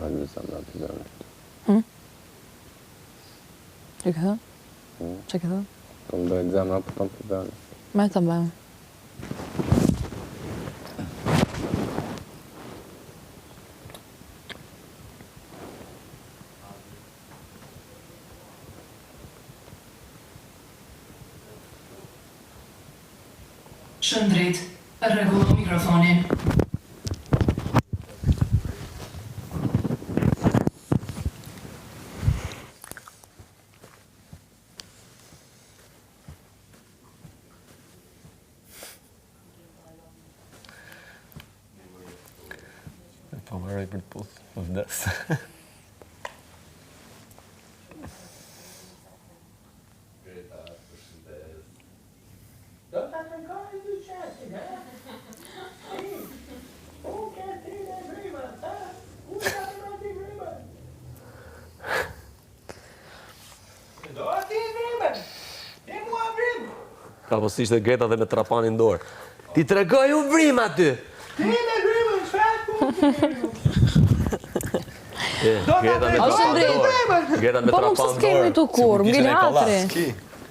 Dalë zemra të zemrit. Hm? Që ke thënë? Hmm? Që ke thënë? Po më bëhet zemra për të të zemrit. Me të bëjmë. Shëndrit, rregullo mikrofonin. Po mbaroj për të puth, po vdes. Greta, përshëndes. Do ta tregoj ty çfarë, ha? U ke ti me vrima, ha? U ka ti me vrima. Do ti vrimën. Ti mua vrim. Ka po si ishte Greta dhe me trapanin dorë. Ti tregoj u vrim aty. Ti me vrimën, çfarë ku? Greta me trapan dorë. Greta me Po më trapan pse s'kemi dorë. tu kur, më ngel hatri.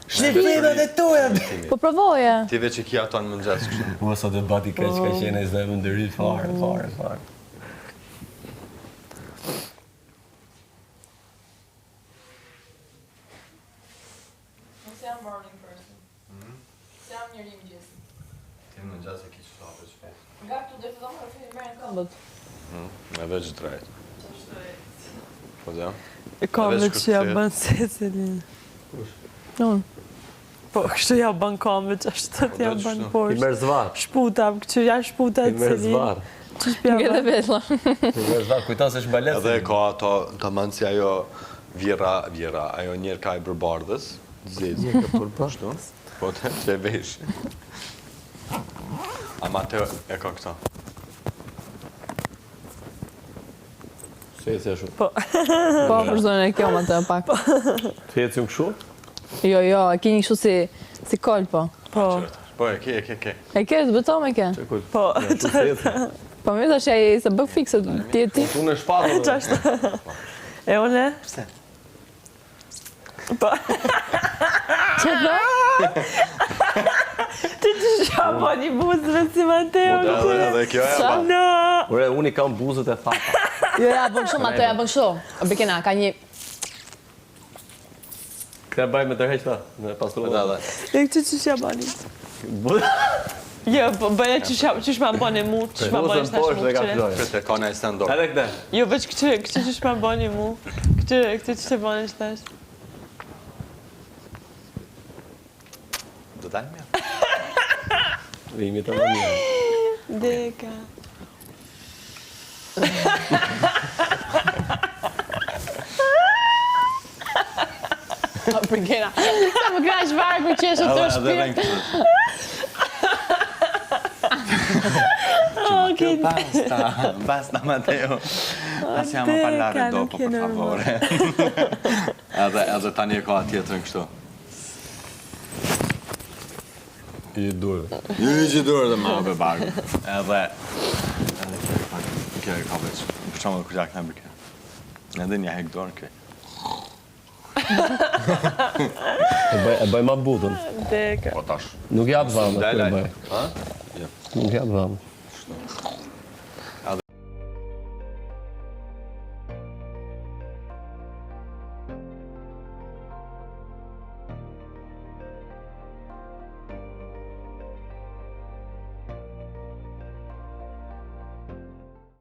Shni vrimën e tuja. Po provoje. Ti veç e ki ato në mëngjes kështu. Po sa debat i keq ka qenë ai zemër ndëry fare, fare, fare. Unë s'jam morning person. Mm? S'jam njeri i mëngjesit. Ti në mëngjes e ki që të hapet shpejt. Nga këtu deri te dhoma do të merren këmbët. Mm, e veç drejt. Po dhe? E kamët që ja bën Secilin. Kush? Unë. Po, kështu ja bën kamët që ashtu të ja bën poshtë. I merr zvarr. Shputa, kështu ja shputa I merr zvarr. Ngele vetlla. I merr zvarr, kujton se është balet. Edhe ka ato, të manë si ajo vjera, vjera, ajo njerka e bërbardhës, zezë. Njerka e bërbardhës? Po, të që e vesh. Ama të e ka këta. Se eci ashtu. Po. Po, për zonën e kjo më të pak. Po. Të eci unë kështu? Jo, jo, e ki një kështu si, si kol, po. Po. Po, e ke, e ke, e ke. E ke, të bëtom e ke. Që kol? Po. Po, mirë tash ai se bë fikse ti e ti. Po, unë e shpatën. Qashtu. E une? Pse? Po. Që të? Ti që shka po një buzëve si Mateo. Po, edhe, edhe kjo e ba. No. Ore, unë i kam buzët e thata. Jo, ja bën kështu, Mateo, ja bën kështu. Bekena, ka një... Këtë e bëj me tërheq ta, me pastru. Edhe, edhe. E këtë që shja bani? Jo, po bëja që shja, që shma bani mu, që shma bani shtash mu këqyre. Këtë ka në e dorë. Edhe këtë. Jo, veç këtë, këtë që shma bani mu, këtë, këtë që të bani shtash. Do dalë mirë. Rimi të më mirë. Deka. Po Brigena. Sa më kraq varë ku qeshë të shpirt. Okej. Basta, basta Matteo. Passiamo a parlare dopo, per favore. Edhe, edhe tani e ka tjetrën kështu. I duhet. Ju i që duhet dhe ma be barë. Edhe, edhe kjo e pak, kjo e ka veç. Për që më kur ja këna bërke. Edhe një hek dorë kjo. E bëj, e bëj ma butën. Deka. Po tash. Nuk jap dhamë, Daj, kur e daj. bëj. Ha? Jo. Nuk jap dhamë.